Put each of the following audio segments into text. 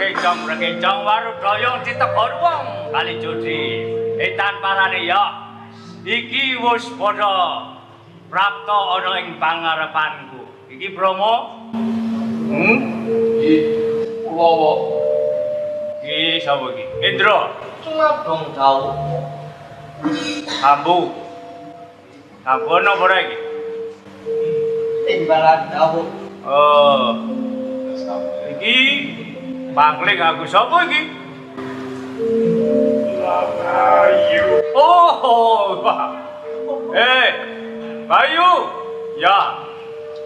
Rekencong, rekencong warudoyong ditegor wong kali judi. Etan parane ya. Iki wis padha prapta ana ing pangarepanku. Iki Bromo. Iki kula wae. Iki sapa iki? Indra. Cuma dong jauh. Ambu. Ambu ana apa ora iki? Timbalan dawuh. Oh. Iki pangling aku sapa iki? Bayu. Oh. Bayu. Ya.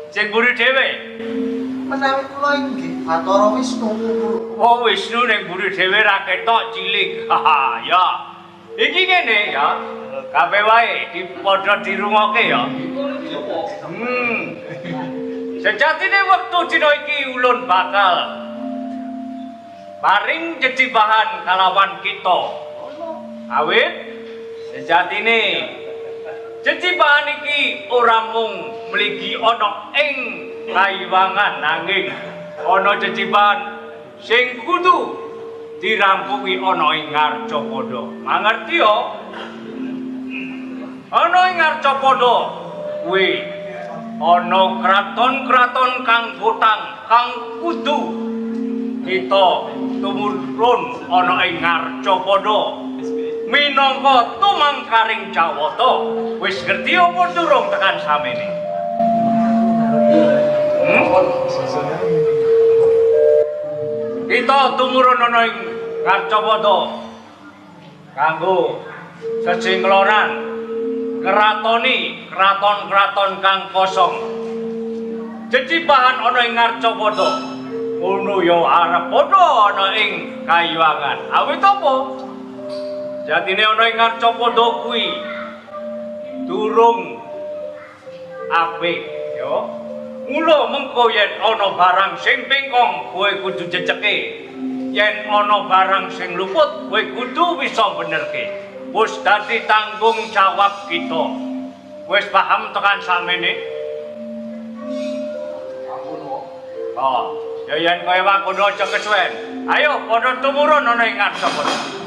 Sing mburi dhewe. Menawi kula inggih Bathara Wisnu. Oh, Wisnu ning mburi dhewe ra ketok cilik. Haha, ya. Iki ngene ya. Kabeh wae dipadha dirungokke ya. Sejatine wektu dina iki ulun bakal paring jejibahan kalawan kita. Awit sejatine jejibahan iki ora mung mligi ana ing kaiwangan nanging ana jejibahan sing kudu dirampungi ana ing Ngarcapada. Mangerti ya? Ana ing Ngarcapada kuwi ana kraton-kraton kang botang kang kudu kita tumurun ana ing Ngarcapada minangka tumangkaring Jawata. Wis ngerti apa durung tekan samene? Kita tumurun ana ing Ngarcapada kanggo sejenglonan keratoni kraton-kraton kang kosong. Jejibahan ana ing Ngarcapada ngono ya arep padha ana ing Kayuwangan. Awit apa? Jatine ana ing Ngarcapada kuwi durung apik ya. Mula mengko yen ana barang sing pingkong kowe kudu jejeke. Yen ana barang sing luput kowe kudu bisa benerke. Wis dadi tanggung jawab kita. Wis paham tekan samene? Ampun, Wak. Oh, ya yen kowe wakono aja kesuwen. Ayo padha tumurun ana ing Ngarcapada.